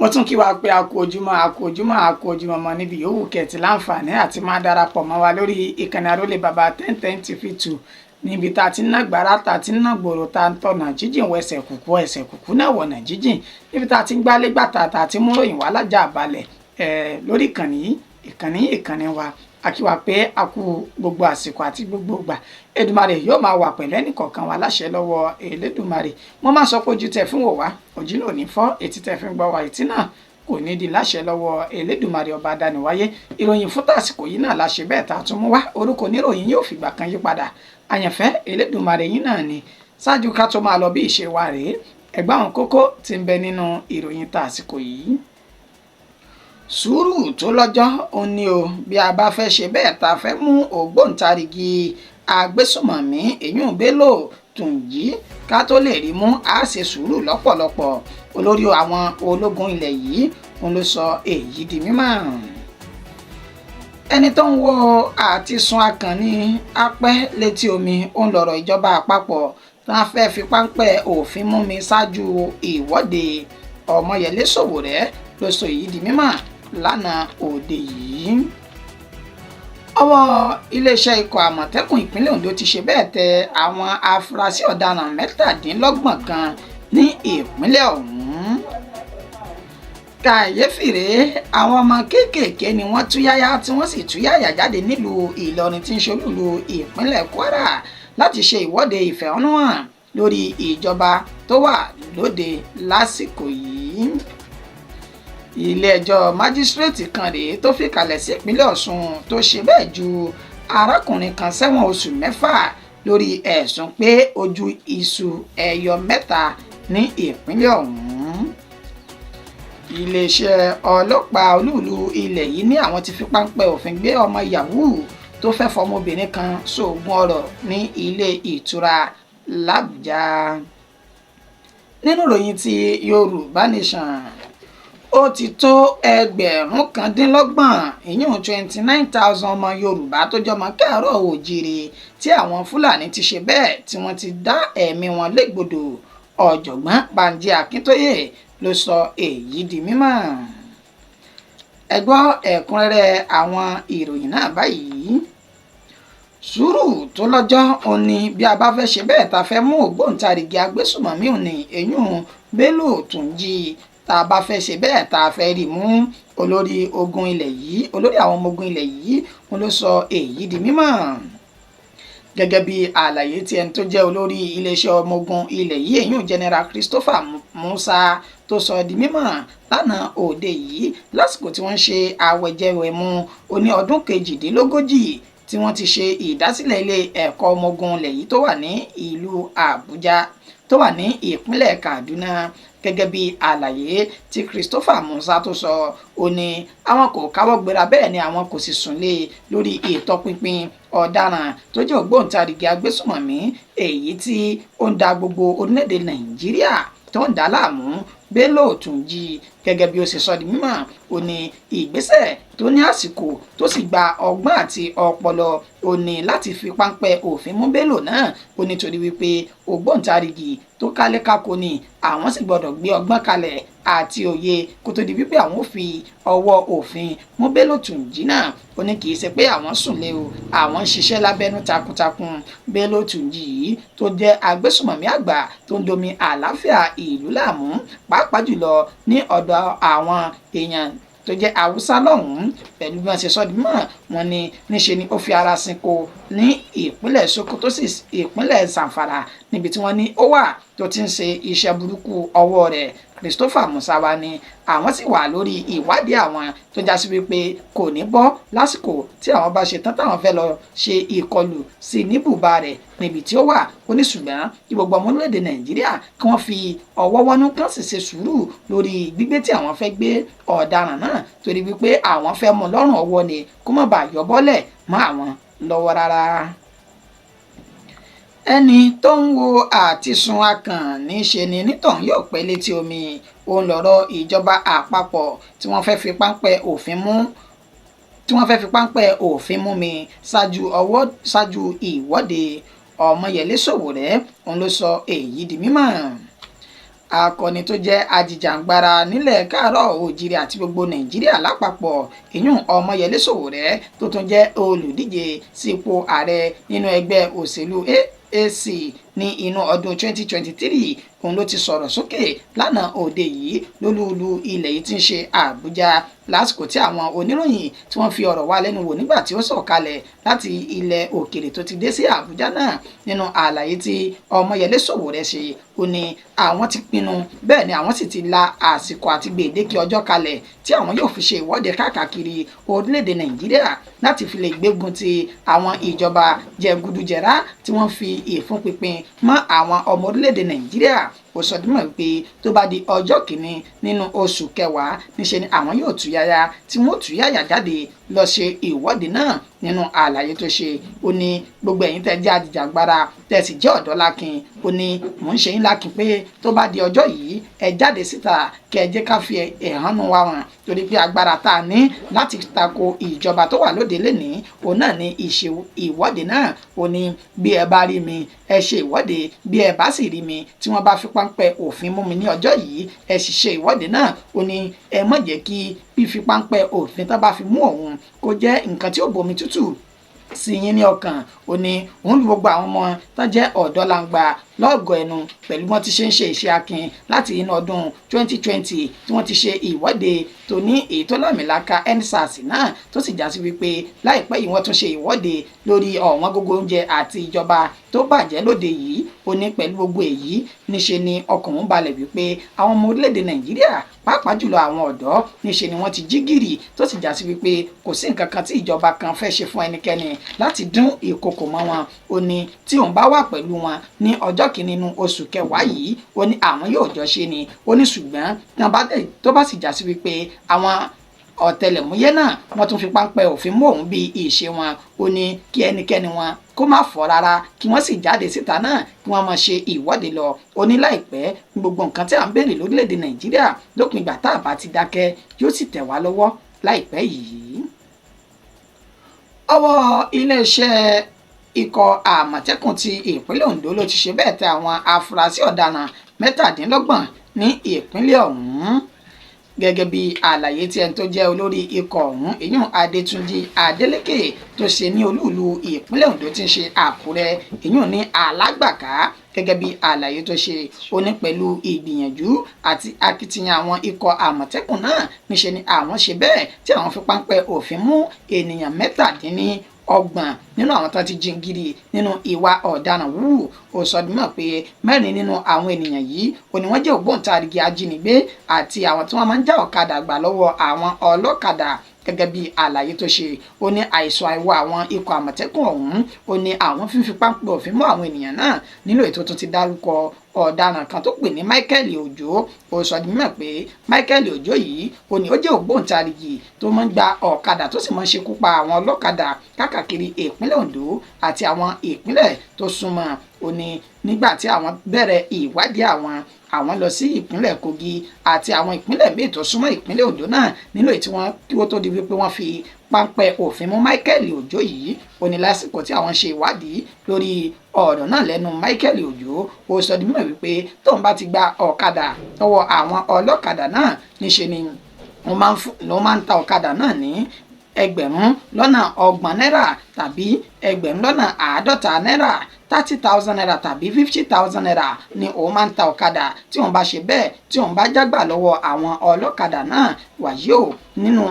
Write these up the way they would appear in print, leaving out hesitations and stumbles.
Mo tún kí wa pé a kú ojúmọ́, a kú ojúmọ́, a kú ojúmọ́ mọ́ níbi yòówù kẹtì láǹfààní àti máa darapọ̀ mọ́ wa lórí ìkànnì Arólé Baba 1010 TV 2, níbi tá a ti ń ná gbàrà, tá a ti ń ná gbòòrò, tá a ń tọ̀nà jíjìn wọ ẹsẹ̀ kùkú, ẹsẹ̀ kùkú náà wọ̀nà jíjìn, níbi tá a ti ń gbálé gbàtà, tá a ti mú ròyìn wá lájà balẹ̀ lórí ìkànnì yìí, ìkànnì, ìkànnì wa. A kí wa pé a kú gbogbo àsìkò àti gbogbo ìgbà. Èdùmàrè yóò máa wà pẹ̀lú ẹnìkọ̀ọ̀kan wa láṣẹ lọ́wọ́ Elédùmarè. Mo máa sọ pé ojú tẹ fún wò wá, ojú náà ò ní fọ́, etí tẹ fi ń gbọ́ wa, etí náà kò ní di láṣẹ lọ́wọ́ Elédùmarè ọba adániwáyé. Ìròyìn fún tàsìkò yìí náà la ṣe bẹ́ẹ̀ tá a tún mú wá. Orúkọ oníròyìn yóò fìgbà kan yí padà, àyànfẹ́ Elédùmarè yín náà ni. Ṣáájú ká tó máa lọ, bí ìṣe wa rèé, ẹgbẹ́ àwọn kókó tí ń bẹ nínú ìròyìn tàsìkò yìí. Sùúrù tó lọ́jọ́ òun ni o, bí a bá fẹ́ ṣe bẹ́ẹ̀ tá a fẹ́ mú ògbóǹtarìgì agbésùmọ̀mí èyún Bello Túnjí, ká tó lè rí mú, a ṣe sùúrù lọ́pọ̀lọpọ̀. Olórí àwọn ológun ilẹ̀ yìí òun ló sọ èyí di mímọ̀. Ẹni tó ń wo àti sun akànnì apẹ́ létí omi, òun lọ̀rọ̀ ìjọba àpapọ̀ tá a fẹ́ fi páńpẹ́ òfin mú mi ṣáájú ìwọ́de. Ọmọyẹlé Sowore ló sọ èyí di mímọ̀ lánàá òde yìí. Ọwọ́ iléeṣẹ́ ikọ̀ àmọ̀tẹ́kùn ìpínlẹ̀ Ondo ti ṣe bẹ́ẹ̀ tẹ àwọn afurasí ọ̀daràn 27 kan ní ìpínlẹ̀ ọ̀hún. Kàyéfì rèé, àwọn ọmọ kéékèèké ni wọ́n túyáyá tí wọ́n sì túyáyà jáde nílùú Ìlọrin tí ń ṣolúlu ìpínlẹ̀ Kwara láti ṣe ìwọ́de ìfẹ̀hónúhàn lórí ìjọba tó wà lóde lásìkò yìí. Ilé-ẹjọ́ májísrèètì kan rèé tó fìkàlẹ̀ sí ìpínlẹ̀ Ọ̀ṣun tó ṣe bẹ́ẹ̀ ju arákùnrin kan sẹ́wọ̀n oṣù 6 lórí ẹ̀sùn pé ó ju iṣu ẹyọ 3 ní ìpínlẹ̀ ọ̀hún. Iléeṣẹ́ ọlọ́pàá olúùlú ilẹ̀ yìí ní àwọn ti fi páńpẹ́ òfin gbé ọmọ yahoo tó fẹ́ fọmọbìnrin kan sóògùn ọrọ̀ ní ilé ìtura làbújá. Nínú ìròyìn ti Yorùbá Nation, ó ti tó 29,000, ìyún 29,000 ọmọ Yorùbá tó jọmọ káàárọ̀ oòjíire tí àwọn Fúlàní ti ṣe bẹ́ẹ̀ tí wọ́n ti dá ẹ̀mí wọn légbodò. Ọ̀jọ̀gbọ́n Bánjí Akíntóyè ló sọ èyí di mímọ̀. Ẹ gbọ́ ẹ̀kúnrẹ́rẹ́ àwọn ìròyìn náà báyìí. Sùúrù tó lọ́jọ́ òun ni, bí a bá fẹ́ ṣe bẹ́ẹ̀ tá a fẹ́ mú ògbóǹtarìgì agbésùmọ̀mí òní èyún Bello Túnjí, tá a bá fẹ́ ṣe bẹ́ẹ̀ tá a fẹ́ rí mú. Olórí ogun ilẹ̀ yìí, olórí àwọn ọmọ ogun ilẹ̀ yìí òun ló sọ èyí di mímọ̀. Gẹ́gẹ́ bí àlàyé tí ẹni tó jẹ́ olórí iléeṣẹ́ ọmọ ogun ilẹ̀ yìí, èyún General Christopher Musa, tó sọ di mímọ̀ lánàá òde yìí lásìkò tí wọ́n ń ṣe àwẹ̀jẹwẹ̀mu oní ọdún 38 tí wọ́n ti ṣe ìdásílẹ̀ ilé ẹ̀kọ́ ọmọ ogun ilẹ̀ yìí tó wà ní ìlú Àbújá, tó wà ní ìpínlẹ̀ Kaduna. Gẹ́gẹ́ bí àlàyé tí Christopher Musa tó sọ, ó ní àwọn kò káwọ́ gbéra, bẹ́ẹ̀ ni àwọn kò sì sùn lé lórí ìtọpinpin ọ̀daràn tó jẹ́ ògbóǹtarìgì agbésùmọ̀mí èyí tí ó ń da gbogbo orílẹ̀-èdè Nàìjíríà tó ń dà láàmú, Bello Túnjí. Gẹ́gẹ́ bí ó ṣe sọ di mímọ̀, ó ní ìgbésẹ̀ tó ní àsìkò tó sì gba ọgbọ́n àti ọpọlọ ó ní láti fi páńpẹ́ òfin mú Bello náà. Ó nítorí wípé ògbóǹtarìgì tó kálékáko ni, àwọn sì gbọ́dọ̀ gbé ọgbọ́n kalẹ̀ àti òye kó tó di wípé àwọn ò fi ọwọ́ òfin mú Bello Túnjí náà. Ó ní kì í ṣe pé àwọn sùn lé o, àwọn ń ṣiṣẹ́ lábẹ́nú takuntakun. Bello Túnjí yìí tó jẹ́ agbésùmọ̀mí àgbà tó ń domi àlàáfíà ìlú láàmú, pàápàá jùlọ ní ọ̀dọ̀ àwọn èèyàn tó jẹ́ Haúsá lọ́hùn-ún. Pẹ̀lú bí wọ́n ṣe sọ di mímọ̀, wọ́n ní níṣe ni ó fi ara sinko ní ìpínlẹ̀ Sokoto sí ìpínlẹ̀ Zamfara, níbi tí wọ́n ní ó wà tó ti ń ṣe iṣẹ́ burúkú ọwọ́ rẹ̀. Christopher Musa wa ni àwọn sì wà lórí ìwádìí àwọn tó já sí wípé kò ní bọ́ lásìkò tí àwọn bá ṣe tán táwọn fẹ́ lọ ṣe ìkọlù sí níbùbá rẹ̀ níbi tí ó wà. Ó ní ṣùgbọ́n kí gbogbo ọmọ orílẹ̀-èdè Nàìjíríà kí wọ́n fi ọwọ́ wọnú kán sì ṣe sùúrù lórí gbígbé tí àwọn fẹ́ gbé ọ̀daràn náà, torí wípé àwọn fẹ́ mú lọ́rùn ọwọ́ ni kó má bàa yọ bọ́lẹ̀ mọ́ àwọn lọ́wọ́ rárá. Ẹni tó ń wo àtisùn akàn níṣe ni nítọ̀hún yóò pẹ́ létí omi, òun lọ̀rọ̀ ìjọba àpapọ̀ tí wọ́n fẹ́ fi páńpẹ́ òfin mú, tí wọ́n fẹ́ fi páńpẹ́ òfin mú mi ṣáájú ọwọ́ ṣáájú ìwọ́de. Ọmọyẹlé Sowore òun ló sọ èyí di mímọ̀. Akọni tó jẹ́ ajìjàǹgbara nílẹ̀ káàárọ̀ oòjíire àti gbogbo Nàìjíríà lápapọ̀, ìyún Ọmọyẹlé Sowore, tó tún jẹ́ olùdíje sípò ààrẹ nínú ẹgbẹ́ òṣèlú AAC ní inú ọdún 2023, òun ló ti sọ̀rọ̀ sókè lánàá òde yìí lólúùlú ilẹ̀ yìí tí ń ṣe Àbújá, lásìkò tí àwọn oníròyìn tí wọ́n fi ọ̀rọ̀ wá lẹ́nu wò nígbà tí ó sọ̀kalẹ̀ láti ilẹ̀ òkèèrè tó ti dé sí Àbújá náà. Nínú àlàyé tí Ọmọyẹlé Sowore ṣe, ó ní àwọn ti pinnu, bẹ́ẹ̀ ni àwọn sì ti la àsìkò àti gbèdéke ọjọ́ kalẹ̀ tí àwọn yóò fi ṣe ìwọ́de káàkiri orílẹ̀-èdè Nàìjíríà láti fi lè gbógun ti àwọn ìjọba jẹgúdújẹrá tí wọ́n fi ìfúnpinpin mọ́ àwọn ọmọ orílẹ̀-èdè Nàìjíríà. Ó sọ dímọ̀ wípé tó bá di ọjọ́ kìíní nínú oṣù kẹwàá, níṣe ni àwọn yóò túyáyá tí wọ́n túyáyà jáde lọ ṣe ìwọ́de náà. Nínú àlàyé tó ṣe, ó ní gbogbo ẹ̀yin tẹ́ jẹ́ ajìjàgbara, tẹ́ sì jẹ́ ọ̀dọ́ lákin, ó ní mò ń ṣe yín lákin pé tó bá di ọjọ́ yìí, ẹ jáde síta kẹ́ ẹ jẹ́ ká fi ẹ̀hónú wa hàn, torí pé agbára tá a ní láti tako ìjọba tó wà lóde lénìí òun náà ní ìṣe ìwọ́de náà. Ó ní bí ẹ bá rí mi, ẹ ṣe ìwọ́de, bí ẹ bá sì rí mi tí wọ́n bá fi páńpẹ́ òfin mú mi ní ọjọ́ yìí, ẹ sì ṣe ìwọ́de náà. Ó ní ẹ má jẹ́ kí fífi páńpẹ́ òfin tán bá fi mú òun kó jẹ́ nǹkan tí ó bomi tútù sí yín ní ọkàn. Ó ní òun lu gbogbo àwọn ọmọ tán jẹ́ ọ̀dọ́ langba lọ́gọ̀ọ́ ẹnu pẹ̀lú wọ́n ti ṣe ń ṣe iṣẹ́ akin láti inú ọdún 2020 tí wọ́n ti ṣe ìwọ́de tó ní èyí tó lámìlaka EndSARS náà, tó sì já sí wípé láìpẹ́ yìí wọ́n tún ṣe ìwọ́de lórí ọ̀wọ́n gógó oúnjẹ àti ìjọba tó bàjẹ́ lóde yìí. Ó ní pẹ̀lú gbogbo èyí, níṣe ni ọkàn òun balẹ̀ wípé àwọn ọmọ orílẹ̀-èdè Nàìjíríà, pàápàá jùlọ àwọn ọ̀dọ́, níṣe ni wọ́n ti jí gìrì, tó sì já sí wípé kò sí nǹkan kan tí ìjọba kan fẹ́ ṣe fún ẹnikẹ́ni láti dún ìkokò mọ́ wọn. Ó ní tí òun bá wà pẹ̀lú wọn ní ọjọ́ kìíní nínú oṣù kẹwàá yìí, ó ní àwọn yóò jọ ṣe ni. Ó ní ṣùgbọ́n tó bá sì já sí wípé àwọn ọ̀tẹlẹ̀múyẹ́ náà wọ́n tún fi páńpẹ́ òfin mú òun bí ìṣe wọn, ó ní kí ẹnikẹ́ni wọn kó má fọ́ rárá, kí wọ́n sì jáde síta náà kí wọ́n máa ṣe ìwọ́de lọ. Ó ní láìpẹ́ gbogbo nǹkan tí à ń béèrè lórílẹ̀‐èdè Nàìjíríà lópin ìgbà tá a bá ti dákẹ́ yóò sì tẹ̀ wá lọ́wọ́ láìpẹ́ yìí. Ọwọ́ iléeṣẹ́ ikọ̀ Àmọ̀tẹ́kùn ti ìpínlẹ̀ Ondo ló ti ṣe bẹ́ẹ̀ tẹ àwọn afurasí ọ̀daràn 27 ní ìpínlẹ̀ ọ̀hún. Gẹ́gẹ́ bí àlàyé tí ẹni tó jẹ́ olórí ikọ̀ ọ̀hún, ìyún Adétúnjì Adélékè, tó ṣe ní olúùlú ìpínlẹ̀ Ondo tí ń ṣe Àkúrẹ́, ìyún ní Alágbàká. Gẹ́gẹ́ bí àlàyé tó ṣe, ó ní pẹ̀lú ìgbìyànjú àti akitiyan àwọn ikọ̀ Àmọ̀tẹ́kùn náà, níṣe ni àwọn ṣe bẹ́ẹ̀ tí àwọn fi páńpẹ́ òfin mú ènìyàn 37 nínú àwọn tó ti jingiri nínú ìwà ọ̀daràn wúwù. Ó sọ di mímọ̀ pé 4 nínú àwọn ènìyàn yìí ó ní wọ́n jẹ́ ògbóǹtarìgì ajínigbé àti àwọn tí wọ́n máa ń já ọ̀kadà gbà lọ́wọ́ àwọn ọlọ́kadà. Gẹ́gẹ́ bí àlàyé tó ṣe, ó ní àìsàn àìwọ àwọn ikọ̀ Àmọ̀tẹ́kùn ọ̀hún, ó ní àwọn fífi páńpẹ́ òfin mú àwọn ènìyàn náà. Nínú ètò tó ti dárúkọ ọ̀daràn kan tó pè ní Michael Òjó, ó sọ di mímọ̀ pé Michael Òjó yìí ó ní ó jẹ́ ògbóǹtarìgì tó máa ń gba ọ̀kadà tó sì máa ń ṣekú pa àwọn ọlọ́kadà káàkiri ìpínlẹ̀ Ondo àti àwọn ìpínlẹ̀ tó súnmọ́. Ó ní nígbà tí àwọn bẹ̀rẹ̀ ìwádìí àwọn lọ sí ìpínlẹ̀ Kogi àti àwọn ìpínlẹ̀ míì tó súnmọ́ ìpínlẹ̀ Ondo náà nínú èyí tí wọ́n kí ó tó di wípé wọ́n fi páńpẹ́ òfin mú Michael Òjó yìí. Ó ní lásìkò tí àwọn ṣe ìwádìí lórí ọ̀rọ̀ náà lẹ́nu Michael Òjó, ó sọ di mímọ̀ wípé tóun bá ti gba ọ̀kadà lọ́wọ́ àwọn ọlọ́kadà náà, níṣe ni wọ́n máa ń ta ọ̀kadà náà ní 30,000 náírà tàbí 50,000 náírà, 30,000 naira tàbí 50,000 naira ni òun máa ń ta ọ̀kadà tí òun bá ṣe bẹ́ẹ̀ tí òun bá jágbà lọ́wọ́ àwọn ọlọ́kadà náà. Wàyí o, nínú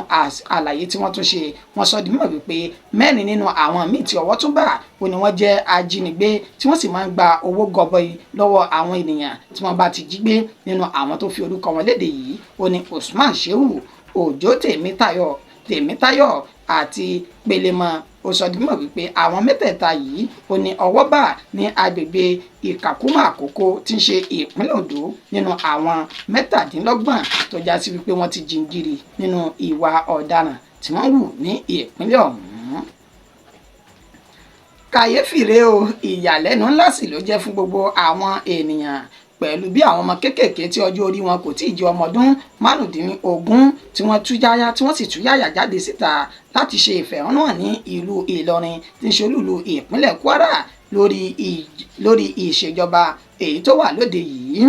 àlàyé tí wọ́n tún ṣe, wọ́n sọ di mímọ̀ wípé 4 nínú àwọn míì tí ọwọ́ tún bà ó ní wọ́n jẹ́ ajínigbé tí wọ́n sì máa ń gba owó gọbọi lọ́wọ́ àwọn ènìyàn tí wọ́n bá ti jí gbé. Nínú àwọn tó fi orúkọ wọn léde yìí, ó ní Usman Shehu, Òjó Tèmítáyọ̀ àti Pelemọ. Ó sọ di mímọ̀ wípé àwọn mẹ́tẹ̀ẹ̀ta yìí ó ní ọwọ́ bà ní agbègbè Ìkàkùmọ̀ Àkókó tí ń ṣe ìpínlẹ̀ Ondo nínú àwọn 27 tó já sí wípé wọ́n ti jingiri nínú ìwà ọ̀daràn tí wọ́n hù ní ìpínlẹ̀ ọ̀hún. Kàyéfì rèé o, ìyàlẹ́nu ńlá sì ló jẹ́ fún gbogbo àwọn ènìyàn pẹ̀lú bí àwọn ọmọ kéékèèké tí ọjọ́ orí wọn kò tí ì ju ọmọ ọdún 15 tí wọ́n tú yáyá tí wọ́n sì tú yáyà jáde síta láti ṣe ìfẹ̀hónúhàn ní ìlú Ìlọrin tí ń ṣe olúìlú ìpínlẹ̀ Kwara lórí ìṣèjọba èyí tó wà lóde yìí.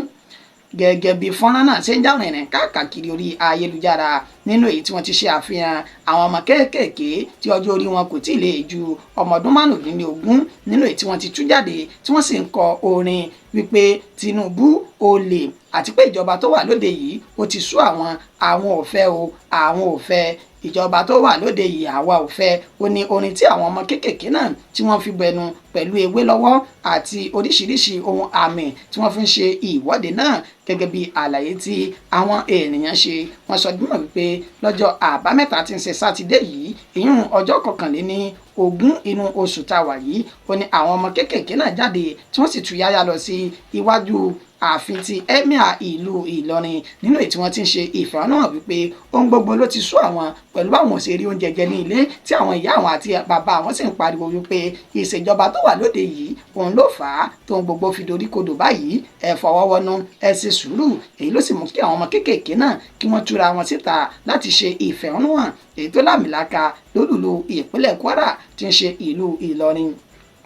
Gẹ́gẹ́ bí fọ́nrán náà ṣe ń jà rìnrìn káàkiri orí ayélujára, nínú èyí tí wọ́n ti ṣe àfihàn àwọn ọmọ kéékèèké tí ọjọ́ orí wọn kò tí ì lè ju ọmọ ọdún 25, nínú èyí tí wọ́n ti tú jáde tí wọ́n sì ń kọ orin wípé Tinubu olè, àti pé ìjọba tó wà lóde yìí ó ti sú àwọn, àwọn ò fẹ́ o, àwọn ò fẹ́ ìjọba tó wà lóde yìí, àwa ò fẹ́. Ó ní orin tí àwọn ọmọ kéékèèké náà tí wọ́n fi bẹnu pẹ̀lú ewé lọ́wọ́ àti oríṣiríṣi ohun àmì tí wọ́n fi ń ṣe ìwọ́de náà. Gẹ́gẹ́ bí àlàyé tí àwọn ènìyàn ṣe, wọ́n sọ dímọ̀ wípé lọ́jọ́ àbámẹ́ta tí ń ṣe sátidé yìí, ìyún ọjọ́ 21 inú oṣù tá a wà yìí, ó ní àwọn ọmọ kéékèèké náà jáde tí wọ́n sì tú yáyá lọ sí iwájú ààfin ti emir ìlú Ìlọrin, nínú èyí tí wọ́n ti ń ṣe ìfẹ̀hónúhàn wípé ohun gbogbo ló ti sú àwọn pẹ̀lú àwọn òṣèré oúnjẹ jẹ ní ilé, tí àwọn ìyá àwọn àti bàbá àwọn sì ń pariwo wípé ìṣèjọba tó wà lóde yìí òun ló fà á tóun gbogbo fi dorí kodò báyìí, ẹ fọwọ́wọ́nú, ẹ ṣe sùúrù. Èyí ló sì mú kí àwọn ọmọ kéékèèké náà kí wọ́n túra wọn síta láti ṣe ìfẹ̀hónúhàn èyí tó lámìlaka lólùlù ìpínlẹ̀ Kwara tí ń ṣe ìlú Ìlọrin.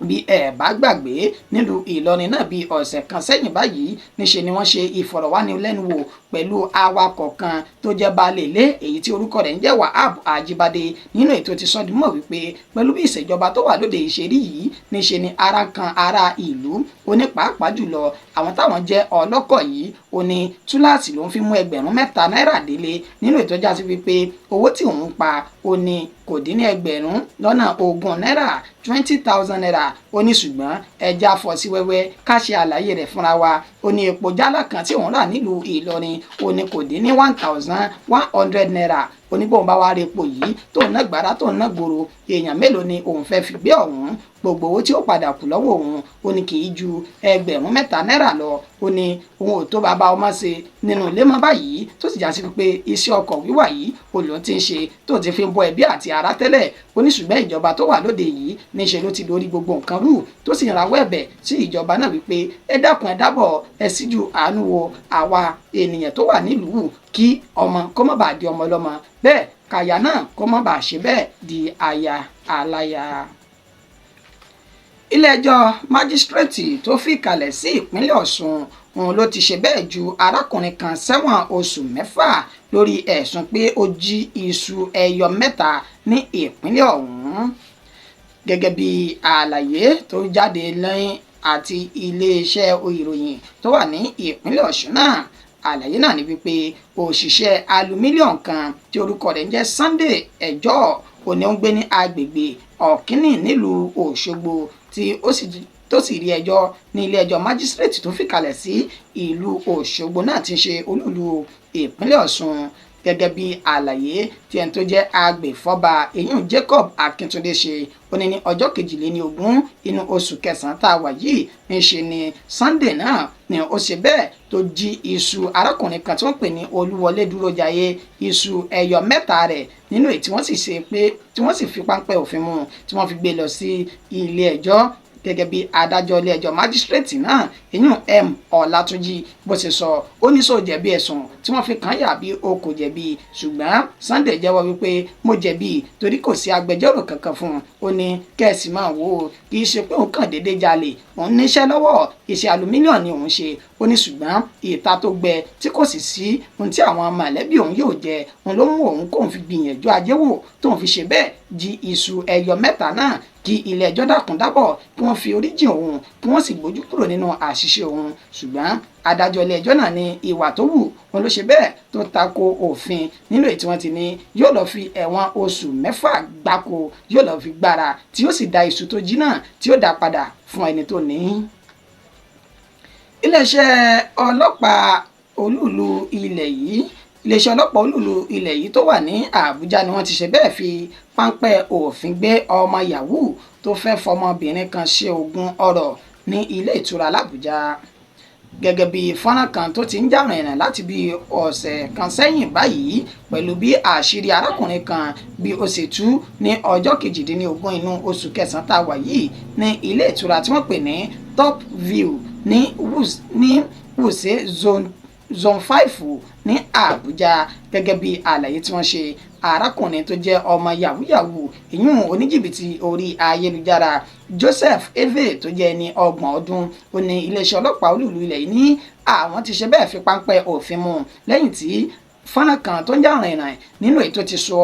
Bí ẹ bá gbàgbé, nílùú Ìlọrin náà bí ọ̀sẹ̀ kan sẹ́yìn báyìí, níṣe ni wọ́n ṣe ìfọ̀rọ̀wánilẹ́nuwò pẹ̀lú awakọ̀ kan tó jẹ́ baálé ilé èyí tí orúkọ rẹ̀ ń jẹ́ Wahab Ajíbádé, nínú ètò ti sọ dímọ̀ wípé pẹ̀lú bí ìṣèjọba tó wà lóde yìí ṣe rí yìí, níṣe ni ara kan ara ìlú, ó ní pàápàá jùlọ àwọn táwọn jẹ́ ọlọ́kọ̀ yìí, ó ní túláàsì ló ń fi mú 3,000 náírà délé, nínú ètò jásí wípé owó tí òun pa ó ní kò dín ní 20,000 náírà, 20,000 naira. Ó ní ṣùgbọ́n ẹja fọ́ sí wẹ́wẹ́ ká ṣe àlàyé rẹ̀ fúnra wa. Ó ní epo jálá kan tí òun rà nílùú Ìlọrin, ó ní kò dín ní 1,100 naira. Ó ní bóun bá wá rí epo yìí tó ń ná gbàrà tó ń ná gbòòrò, èèyàn mélòó ni òun fẹ́ fi gbé ọ̀hún? Gbogbo owó tí ó padà kù lọ́wọ́ òun, ó ní kì í ju 3,000 náírà lọ. Ó ní òun ò tó bàbá ọmọ ṣe nínú ilé mọ́ báyìí, tó sì já sí pé iṣẹ́ ọkọ̀ wíwà yìí ó lòun ti ń ṣe tó ti fi ń bọ́ ẹbí àti ará tẹ́lẹ̀. Ó ní ṣùgbọ́n ìjọba tó wà lóde yìí níṣe ló ti dorí gbogbo nǹkan rú, tó sì ń rawọ́ ẹ̀bẹ̀ sí ìjọba náà wípé ẹ dákun, ẹ dábọ̀, ẹ síjú àánú wo àwa ènìyàn tó wà nílùú, kí ọmọ kó má bàa di ọmọ ọlọ́mọ, bẹ́ẹ̀ kàyà náà kó má bàa ṣe bẹ́ẹ̀ di aya aláya. Ilé-ẹjọ́ májísírèètì tó fìkàlẹ̀ sí ìpínlẹ̀ Ọ̀ṣun òun ló ti ṣe bẹ́ẹ̀ ju arákùnrin kan sẹ́wọ̀n oṣù 6 lórí ẹ̀sùn pé ó jí iṣu ẹyọ 3 ní ìpínlẹ̀ ọ̀hún. Gẹ́gẹ́ bí àlàyé tó jáde lẹ́yìn àti iléeṣẹ́ ìròyìn tó wà ní ìpínlẹ̀ Ọ̀ṣun náà, àlàyé náà ni wípé òṣìṣẹ́ alumílíọ̀n kan tí orúkọ rẹ̀ ń jẹ́ Sunday Ẹjọ́ òní ń gbé ní agbègbè Ọ̀kínní nílùú Òṣogbo, tí ó sì tó sì rí ẹjọ́ ní ilé ẹjọ́ májísírèètì tó fìkàlẹ̀ sí ìlú Òṣogbo náà tí ń ṣe olúùlú ìpínlẹ̀ Ọ̀ṣun. Gẹ́gẹ́ bí àlàyé tí ẹni tó jẹ́ agbèfọ́ba eyín Jacob Akíntúndé ṣe, ó ní ní ọjọ́ 22 inú oṣù kẹsàn-án tá a wà yìí, ń ṣe ni Sunday náà ni ó ṣe bẹ́ẹ̀ tó jí iṣu arákùnrin kan tí wọ́n pè ní Olúwọlé Dúrójayé, iṣu ẹyọ 3 rẹ̀, nínú èyí tí wọ́n sì ṣe pé tí wọ́n sì fi páńpẹ́ òfin mú, tí wọ́n fi gbé lọ sí ilé ẹjọ́. Gẹ́gẹ́ bí adájọ́ ilé ẹjọ́ májísírèètì náà ìyún M Ọlátúnjì bó ṣe sọ, ó ní sọ jẹ̀bi ẹ̀sùn tí wọ́n fi kàn yà bí o kò jẹ̀bi, ṣùgbọ́n Sunday jẹ́wọ́ wípé mo jẹ̀bi torí kò sí agbẹjọ́rò kankan fún un. Ó ní kẹ́ẹ̀sì máa wò ó, kì í ṣe pé òun kàn déédéé jalè, òun níṣẹ́ lọ́wọ́, iṣẹ́ alumílíọ̀nù ni òun ṣe. Ó ní ṣùgbọ́n ìta tó gbẹ tí kò sì sí ohun tí àwọn mọ̀lẹ́bí òun yóò jẹ, òun ló mú òun kóun fi gbìyànjú ajé wò tóun fi ṣe bẹ́ẹ̀ jí iṣu ẹyọ 3 náà, kí ilé ẹjọ́ dákun dábọ̀ kí wọ́n fi oríjì òun, kí wọ́n sì gbójú kúrò nínú àṣìṣe òun. Ṣùgbọ́n adájọ́ ilé ẹjọ́ náà ní ìwà tó wù òun ló ṣe bẹ́ẹ̀ tó tako òfin, nínú èyí tí wọ́n ti ní yóò lọ fi ẹ̀wọ̀n oṣù 6 gbáko yóò lọ fi gbára, tí yóò sì da iṣu tó jí náà tí yóò dá padà fún ẹni tó ní. Iléeṣẹ́ ọlọ́pàá olúùlú ilẹ̀ yìí iléeṣẹ́ ọlọ́pàá olúùlú ilẹ̀ yìí tó wà ní Àbújá ni wọ́n ti ṣe bẹ́ẹ̀ fi páńpẹ́ òfin gbé ọmọ yahoo tó fẹ́ fọmọbìnrin kan ṣe oògùn ọrọ̀ ní ilé ìtura l'Àbújá. Gẹ́gẹ́ bí fọ́nrán kan tó ti ń jà rìnrìn láti bí ọ̀sẹ̀ kan sẹ́yìn báyìí, pẹ̀lú bí àṣírí arákùnrin kan bí ó ṣe tú ní ọjọ́ 18 inú oṣù kẹsàn-án tá a wà yìí ní ilé ìtura tí wọ́n pè ní Top View ní Wuse Zone Zone 5 ní Àbújá. Gẹ́gẹ́ bí àlàyé tí wọ́n ṣe, arákùnrin tó jẹ́ ọmọ yahoo ìyún oníjìbìtì orí ayélujára Joseph Eve tó jẹ́ ẹni 30 ọdún, ó ní iléeṣẹ́ ọlọ́pàá olúùlú ilẹ̀ yìí ní àwọn ti ṣe bẹ́ẹ̀ fi páńpẹ́ òfin mú lẹ́yìn tí fọ́nrán kan tó ń jà rìnrìn nínú ètò ti so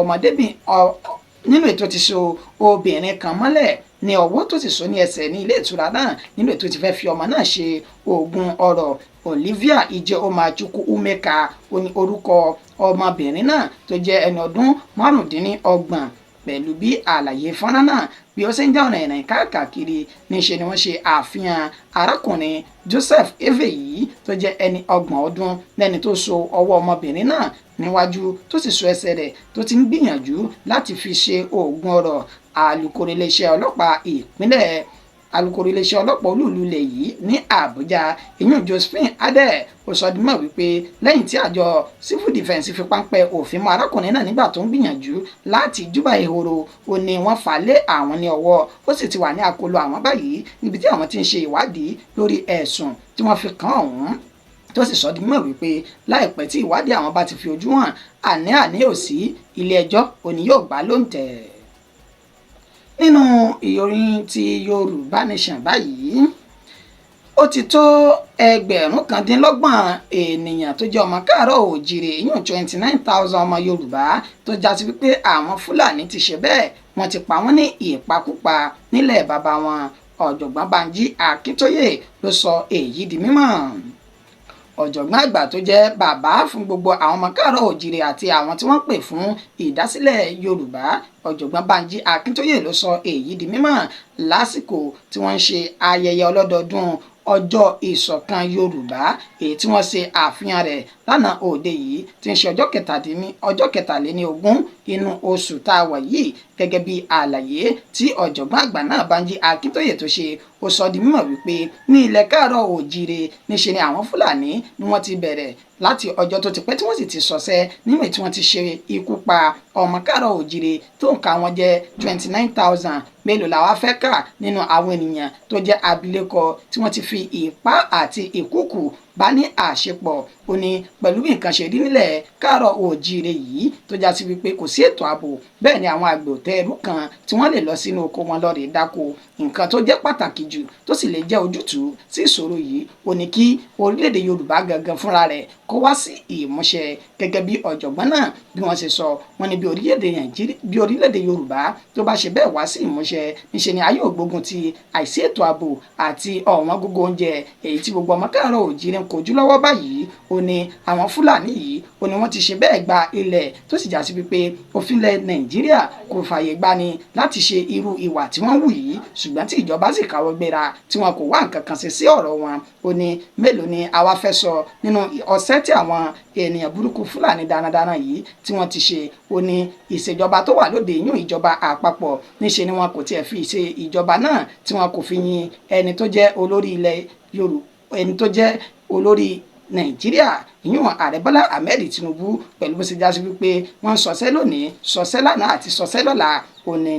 nínú ètò ti so obìnrin kan mọ́lẹ̀ ní ọwọ́ tó sì so ní ẹsẹ̀ ní ilé ìtura náà nínú ètò ti fẹ́ fi ọmọ náà ṣe oògùn ọrọ̀. Olivia Ijeomachukwu Umeka ó ní orúkọ ọmọbìnrin náà tó jẹ́ ẹni ọdún 25. Pẹ̀lú bí àlàyé fọ́nrán náà bí ó ṣe ń jà rìnrìn káàkiri, níṣe ni wọ́n ṣe àfihàn arákùnrin Joseph Eve yìí tó jẹ́ ẹni 30 ọdún lẹ́ni tó so ọwọ́ ọmọbìnrin náà níwájú tó sì so ẹsẹ̀ rẹ̀ tó ti ń gbìyànjú láti fi ṣe oògùn ọrọ̀. Alukoro iléeṣẹ́ ọlọ́pàá ìpínlẹ̀ alukoro iléeṣẹ́ ọlọ́pàá olúùlú ilẹ̀ yìí ní Àbújá, ìyún Josephine Adé, ó sọ di mọ̀ wípé lẹ́yìn tí àjọ civil defence fi páńpẹ́ òfin mú arákùnrin náà nígbà tó ń gbìyànjú láti júbà ehoro, ó ní wọ́n fà á lé àwọn ní ọwọ́, ó sì ti wà ní akóló àwọn báyìí níbi tí àwọn ti ń ṣe ìwádìí lórí ẹ̀sùn tí wọ́n fi kàn ọ̀hún, tó sì sọ di mímọ̀ wípé láìpẹ́ tí ìwádìí àwọn bá ti fi ojú hàn, àní-àní ò sí, ilé ẹjọ́ òní yóò gbà lóǹtẹ̀. Nínú ìròyìn ti Yorùbá Nation báyìí, ó ti tó 25,000 ènìyàn tó jẹ́ ọmọ káàárọ̀ òjìrè, ìyún 29,000 ọmọ Yorùbá tó já sí wípé àwọn Fúlàní ti ṣe bẹ́ẹ̀, wọ́n ti pa wọ́n ní ìpakúpa nílẹ̀ bàbá wọn. Ọ̀jọ̀gbọ́n Banji Akíntóyè ló sọ èyí di mímọ̀. Ọ̀jọ̀gbọ́n àgbà tó jẹ́ bàbá fún gbogbo àwọn ọmọ káàárọ̀ òjìrè àti àwọn tí wọ́n pè fún ìdásílẹ̀ Yorùbá, ọ̀jọ̀gbọ́n Banji Akíntóyè ló sọ èyí di mímọ̀ lásìkò tí wọ́n ń ṣe ayẹyẹ ọlọ́dọọdún ọjọ́ ìṣọ̀kan Yorùbá, èyí tí wọ́n ṣe àfihàn rẹ̀ lánàá òde yìí tí ń ṣe ọjọ́ 23 inú oṣù tá a wà yìí. Gẹ́gẹ́ bí àlàyé tí ọ̀jọ̀gbọ́n àgbà náà Banji Akíntóyè tó ṣe, ó sọ di mímọ̀ wípé ní ilẹ̀ káàárọ̀ òjìrè níṣe ni àwọn Fúlàní ni wọ́n ti bẹ̀rẹ̀ láti ọjọ́ tó ti pẹ́ tí wọ́n sì ti ṣọṣẹ́ nínú tí wọ́n ti ṣe ikú pa ọmọ káàárọ̀ òjìrè tó ń ka wọn jẹ́ 29,000. Mélòó làwa fẹ́ kà nínú àwọn ènìyàn tó jẹ́ abilékọ tí wọ́n ti fi ipá àti ìkúùkù bá ní àṣepọ̀? Ó ní pẹ̀lú bí nǹkan ṣe rí nílẹ̀ káàárọ̀ òjìrè yìí tó já sí wípé kò sí ètò ààbò, bẹ́ẹ̀ ni àwọn àgbẹ̀ òtẹ́ ẹrú kan tí wọ́n lè lọ sínú oko wọn lọ rèé dáko. Nǹkan tó jẹ́ pàtàkì jù tó sì lè jẹ́ ojútùú sí ìṣòro yìí, ó ní kí orílẹ̀-èdè Yorùbá gangan fúnra rẹ̀ kó wá sí ìmúṣẹ. Gẹ́gẹ́ bí ọ̀jọ̀gbọ́n náà bí wọ́n ṣe sọ, wọ́n ní bí orílẹ̀-èdè Yorùbá tó bá ṣe bẹ́ẹ̀ wá sí ìmúṣẹ, níṣe ni a yóò gbógun ti àìsí ètò ààbò àti ọ̀wọ́n gógó oúnjẹ èyí tí gbogbo ọmọ káàárọ̀ òjìrè ń kojú lọ́wọ́ báyìí. Ó ní àwọn Fúlàní yìí, ó ní wọ́n ti ṣe bẹ́ẹ̀ gba ilẹ̀ tó sì já sí wípé òfin ilẹ̀ Nàìjíríà kò fààyè gbani láti ṣe irú ìwà tí wọ́n wù yìí, ṣùgbọ́n tí ìjọba sì káwọ́ gbéra tí wọn kò wá nǹkan kan ṣe sí ọ̀rọ̀ wọn. Ó ní mélòó ni àwa fẹ́ sọ nínú ọ̀sẹ̀ tí àwọn ènìyàn burúkú Fúlàní darandaran yìí tí wọ́n ti ṣe. Ó ní ìṣèjọba tó wà lóde yún ìjọba àpapọ̀, níṣe ni wọn kò tiẹ̀ fi ṣe ìjọba náà tí wọn kò fi yin ẹni tó jẹ́ olórí ilẹ̀ Yorùbá, ẹni tó jẹ́ olórí Nàìjíríà, ìyún ààrẹ Bọ́lá Ahmed Tinubu, pẹ̀lú bó ṣe já sí wípé wọ́n ń sọsẹ́ lónìí, sọsẹ́ lánàá àti sọsẹ́ lọ́la, ó ní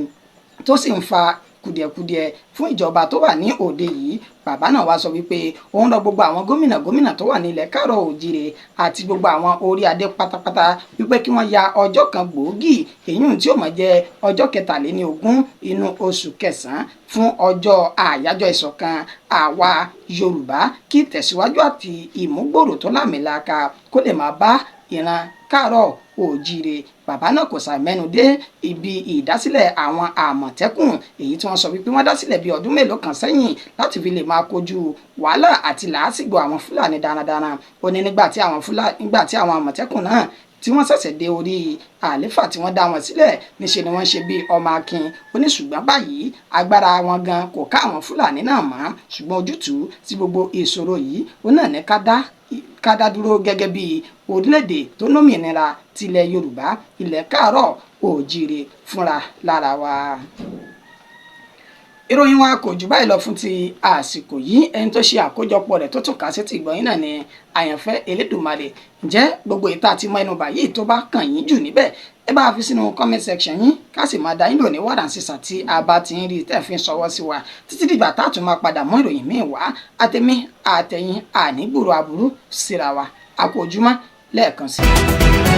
tó sì ń fa kùdìẹ̀kudiẹ fún ìjọba tó wà ní òde yìí. Bàbá náà wá sọ wípé òun rọ gbogbo àwọn gómìnà tó wà nílẹ̀ káàárọ̀ òjìrè àti gbogbo àwọn orí adé pátápátá wípé kí wọ́n ya ọjọ́ kan gbòógì, èyí tí ó máa jẹ́ ọjọ́ 23 inú oṣù kẹsàn-án fún ọjọ́ àyájọ́ ìṣọ̀kan àwa Yorùbá, kí tẹ̀síwájú àti ìmúgbòrò tó láàmìlàaka kó lè máa bá ìran káàárọ̀ òjìrè. Bàbá náà kò ṣàì mẹ́nu dé ibi ìdásílẹ̀ àwọn àmọ̀tẹ́kùn èyí tí wọ́n sọ wípé wọ́n dásílẹ̀ bí ọdún mélòó kan sẹ́yìn láti fi lè máa kojú wàhálà àti làásìgbò àwọn Fúlàní darandaran. Ó ní nígbà tí àwọn àmọ̀tẹ́kùn náà tí wọ́n ṣẹ̀ṣẹ̀ dé orí àléfà tí wọ́n dá wọn sílẹ̀, níṣe ni wọ́n ṣe bí ọmọ akin. Ó ní ṣùgbọ́n báyìí agbára wọn gan kò ká àwọn Fúlàní náà mọ́, ṣùgbọ́n ojútùú sí gbogbo ìṣòro yìí ó náà ní ká dá dúró gẹ́gẹ́ bí orílẹ̀-èdè tó lómìnira tilẹ̀ Yorùbá, ilẹ̀ káàárọ̀ òjìrè fúnra lára wa. Ìròyìn wa kò jù báyìí lọ fún ti àsìkò yìí. Ẹni tó ṣe àkójọpọ̀ rẹ̀ tó tún kà sí ti ìgbọ̀nyín náà ni Àyànfẹ́ Elédùmarè. Ǹjẹ́ gbogbo ìta àti mọ́ ẹnu báyìí tó bá kàn yín jù níbẹ̀, ẹ bá fi sínú comment section yín, ká sì máa dá yín lò ní wàrà sísà tí a bá ti ń rí tẹ́ fi ń ṣọwọ́ sí wa títí dìgbà tá a tún máa padà mú ìròyìn míì wá. Àtẹ̀mí àtẹ̀yìn ànígbòrò aburú síra wa. Àkójúmọ́ lẹ́ẹ̀kan sí i.